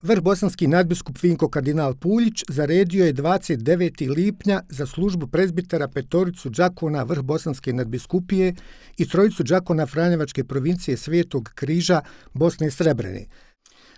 Vrhbosanski nadbiskup Vinko kardinal Puljić zaredio je 29. lipnja za službu prezbitera petoricu đakona Vrhbosanske nadbiskupije i trojicu đakona Franjevačke provincije Svetog Križa Bosne i Srebrene.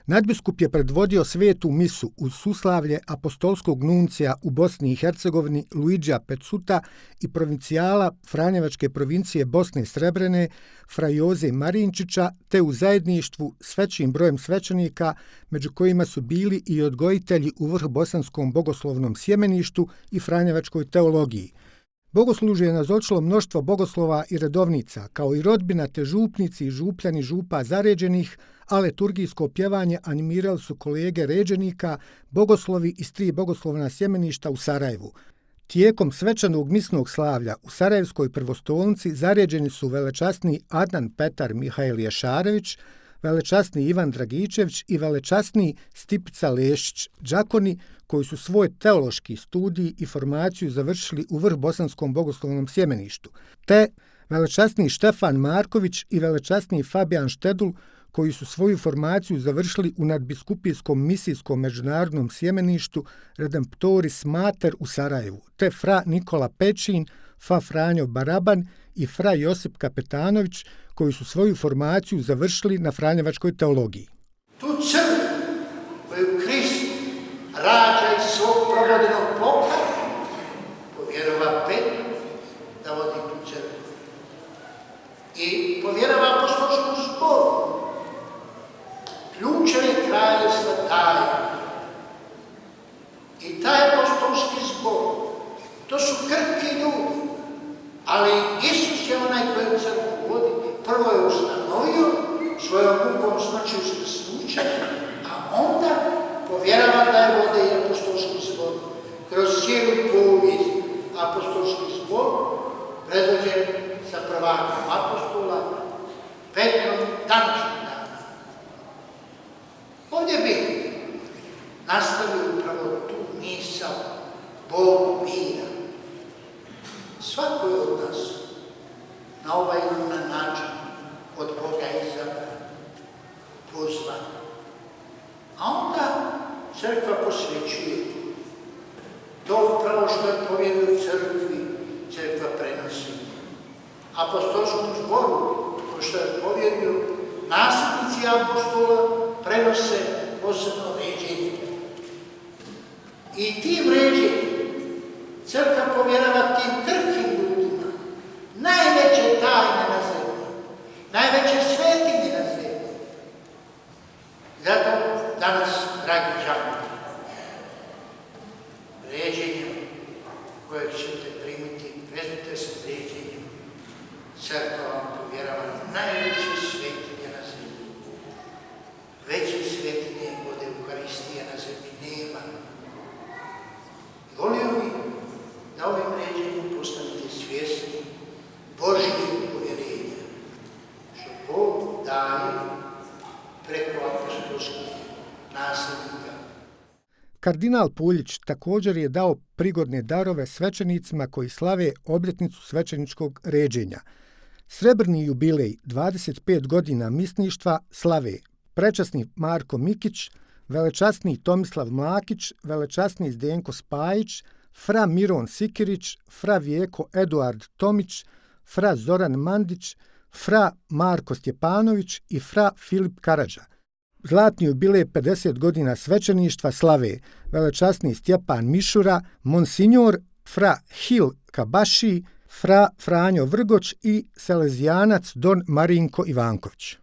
Nadbiskup je predvodio svetu misu uz suslavlje apostolskog nuncija u Bosni i Hercegovini Luidžija Pecuta i provincijala Franjevačke provincije Bosne i Srebrene fra Joze Marinčića, te u zajedništvu s većim brojem svećenika, među kojima su bili i odgojitelji u Vrhbosanskom bogoslovnom sjemeništu i Franjevačkoj teologiji. Bogoslužje je nazočilo mnoštvo bogoslova i redovnica, kao i rodbina te župnici i župljani župa zaređenih, a liturgijsko pjevanje animirali su kolege ređenika, bogoslovi iz 3 bogoslovna sjemeništa u Sarajevu. Tijekom svečanog misnog slavlja u Sarajevskoj prvostolnici zaređeni su velečasni Adnan Petar Mihajl Ješarević, velečasni Ivan Dragičević i velečasni Stipica Lešić, đakoni koji su svoj teološki studij i formaciju završili u Vrhbosanskom bogoslovnom sjemeništu, te velečasni Štefan Marković i velečasni Fabijan Štedul koji su svoju formaciju završili u nadbiskupijskom misijskom međunarodnom sjemeništu Redemptoris Mater u Sarajevu, te fra Nikola Pečin, fa Franjo Baraban i fra Josip Kapetanović koji su svoju formaciju završili na Franjevačkoj teologiji. Tu crkvu koju Krist rađa iz svog provodenog ploka, povjerava Petru da vodi tu crkvu. I povjerava apostolskom zboru ključeve kraljevstva daje. I taj apostolski zbor, to su krhki ljudi, ali Isus je onaj koji crkvu vodi. Prvo je ustanovio svojom mukom smrću uskrsnuća, a onda povjerava da je vode i apostolski zbor. Kroz cijelu povijest apostolski zbor predvođen sa prvakom apostola Petrom današnjim dana. Ovdje bi nastavio upravo tu misao Bog mira. Svako je od nas na ovaj ili na način od Boga izabran, pozvan. A onda crkva posvećuje to upravo što je povjerio crkvi, crkva prenosi. Apostolskom zboru, to što je povjerio, nasljednici apostola prenose posebno ređenje. I tim ređenjem crkva povjerava tim krhkim ljudima najveće tajne na zemlji, najveće svetinje na zemlji. Zato danas, dragi đakovi, ređenjem kojeg ćete primiti prezbiterskim ređenjem, crkva vam povjerava najveće svetinje na zemlji. Veće svetinje od Euharistije na zemlji nema. I volio bih da ovim ređenjem postanete svjesni Božjeg povjerenja, što Bog daje preko apostolskih nasljednika. Kardinal Puljić također je dao prigodne darove svećenicima koji slave obljetnicu svećeničkog ređenja. Srebrni jubilej 25 godina misništva slave prečasni Marko Mikić, velečasni Tomislav Mlakić, velečasni Zdenko Spajić, fra Miron Sikirić, fra Vijeko Eduard Tomić, fra Zoran Mandić, fra Marko Stjepanović i fra Filip Karadža. Zlatni jubilej 50 godina svećeništva slave velečasni Stjepan Mišura, Monsignor fra Hil Kabaši, fra Franjo Vrgoć i Selezijanac Don Marinko Ivanković.